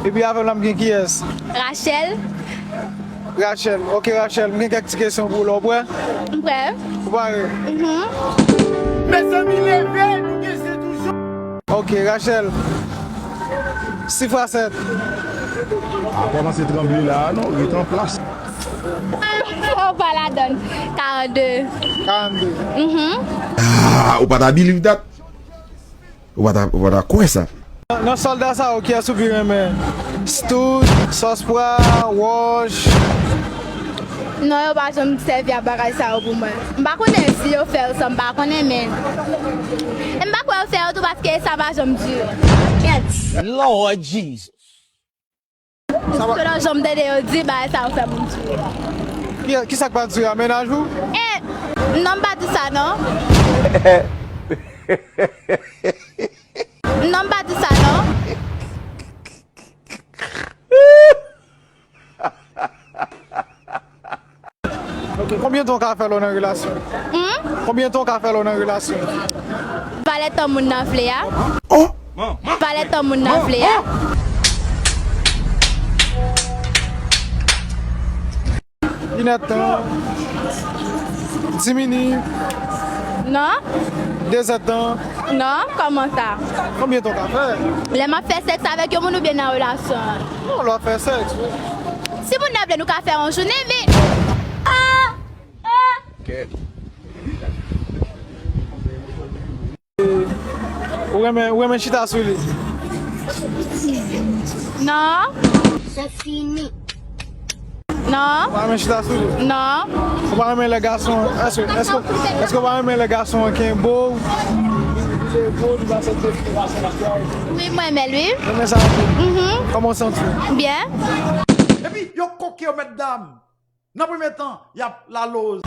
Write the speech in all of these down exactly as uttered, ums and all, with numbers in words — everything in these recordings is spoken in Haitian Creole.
Epi avè m la m gen kiyès? Rachel. Rachel. Ok, Rachel, m gen kèk ti kesyon pou ou la, ou prè? M prè. Ou pare? Mhm. Mezanmi, leve, nou gen se toujou. Ok, Rachel. Sif a sèt. A kòmanse tranble la, non, ret an plas. Ou pa ladann. Karannde. Karannde. Mhm. Ah, ou pa ta believe that? Ou pa ta, ou pa ta kwè sa? Nan, nan sòlda sa yo, kiyès ou pi renmen? Stout, sòspra, wòch? Non, yo pa janm sèvi ak bagay sa yo pou mwen. M pa konnen si yo fè l sa, m pa konnen, men. E m pa kwè yo fè yo tou paske sa pa janm dire. Lord Jesus. Sa pa... Selon jan m tande yo di, bagay sa yo fè moun dire. Ki, ki sa k pa dire a, mennaj ou? Eh, non, m pa di sa, non. Non, m pa di sa, non. Ok, konbyen tan w ka fè lè w nan relasyon? Hmm? Konbyen tan w ka fè lè w nan relasyon? Valè tan moun nan vle a. Oh! Valè tan moun nan vle a. Inèdtan. Di minit. Non. Dezèdtan. Non, kòman sa? Konbyen tan w ka fè? Lè m ap fè sèks avèk yon moun oubyen nan relasyon? Non, lè w ap fè sèks, wi. Si moun nan vle, nou ka fè yon jounen, men. Ah! Ah! Ok. Ou renmen, ou renmen chita sou li? Non. Se fini. Non. Ou pa renmen chita sou li? Non. Ou pa renmen lè gason, èske, èske, èske ou pa renmen lè gason an kenbe w? Li kenbe w, li pase de fi, li pase nan kè w. Wi, mwen renmen l, wi. Ou renmen sa? Mhm. Kòman w santi w? Byen. Epi, yo koke yo, mèt dam. Nan premye tan, y ap laloz.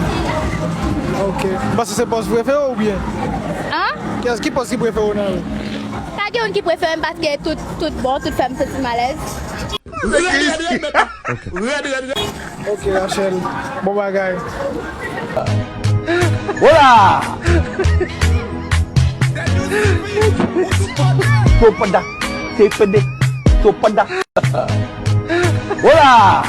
Ok. M panse se pòz prefere w oubyen? An? Kiyès ki pòz ki prefere w nan yo? Pa gen youn ki prefere m paske tout, tout bon, tout fè m santi m alèz. Rèd, rèd, rèd, mèt. Rèd, rèd, rèd. Ok, Rachel. Bon bagay. Hola! Topada, tepede, topada. Hola!